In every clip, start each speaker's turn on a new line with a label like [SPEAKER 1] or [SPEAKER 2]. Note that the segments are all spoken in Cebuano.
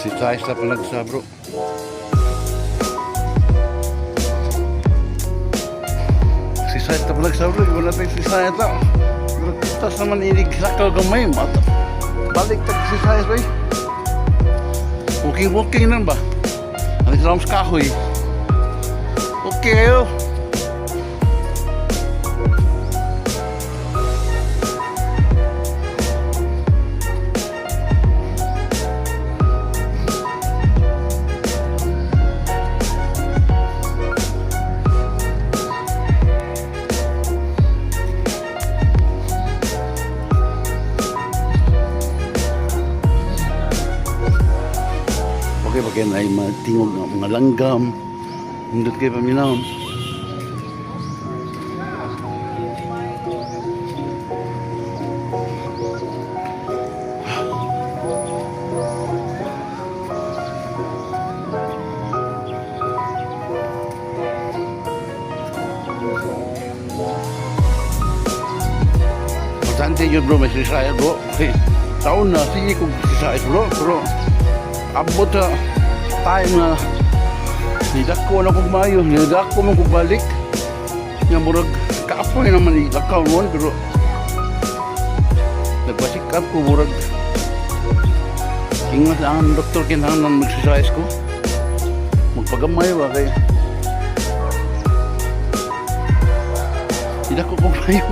[SPEAKER 1] Si size na pala sa, bro. Si size na pala sa, bro. Wala tayong si size na. Pero tas naman inig sakaw gamay. Mata. Balik tag si size ba eh. Walking walking lang ba? Ano sila sa kahoy? Okay kayo. Okay ba kayo na ay matingog ng mga langgam? Hindot kayo paminaw. Importante yun, bro, may sisaya, bro. Okay. Taon na, sige kung sisaya, bro. Pero abot sa time na nidako na kong mayo, nidako man kong balik. Nga murag kaapoy naman ilakaw noon, pero nagpasikap ko murag ingat ang doktor, kinahanglan mag-exercise ko. Magpagamay ba kay nidako kong mayo.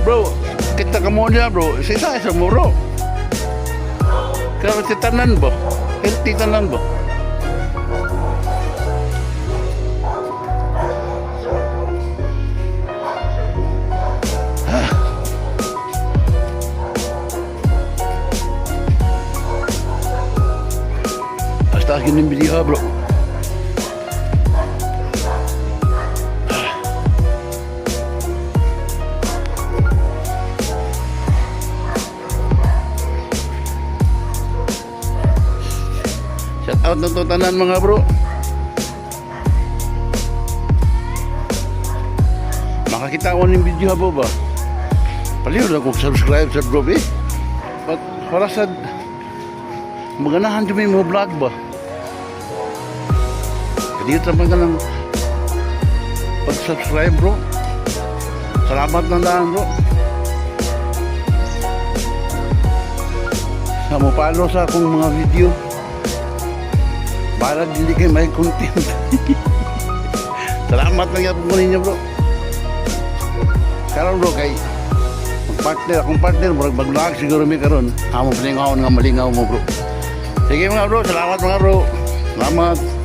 [SPEAKER 1] Bro, kita ka mo niya, bro. Exercise mo, bro. Kaya si tanan ba? Healthy tanan ba? Hasta gini video, bro. Shout out na to tanan, mga bro. Makakita ko ng video ba ba? Paliw na kung subscribe sa bro eh. But para sa maganahan dyan may mga vlog ba? Dito naman ka lang pag-subscribe, bro. Salamat na lang, bro. Sa mo follow sa akong mga video. Para dili kayo may content. Salamat lang yapon ko ninyo, bro. Karon, bro, kay partner akong partner murag mag-vlog siguro mi karon. Amo palingaw nga malingaw mo, bro. Sige, mga bro, salamat, mga bro. Salamat.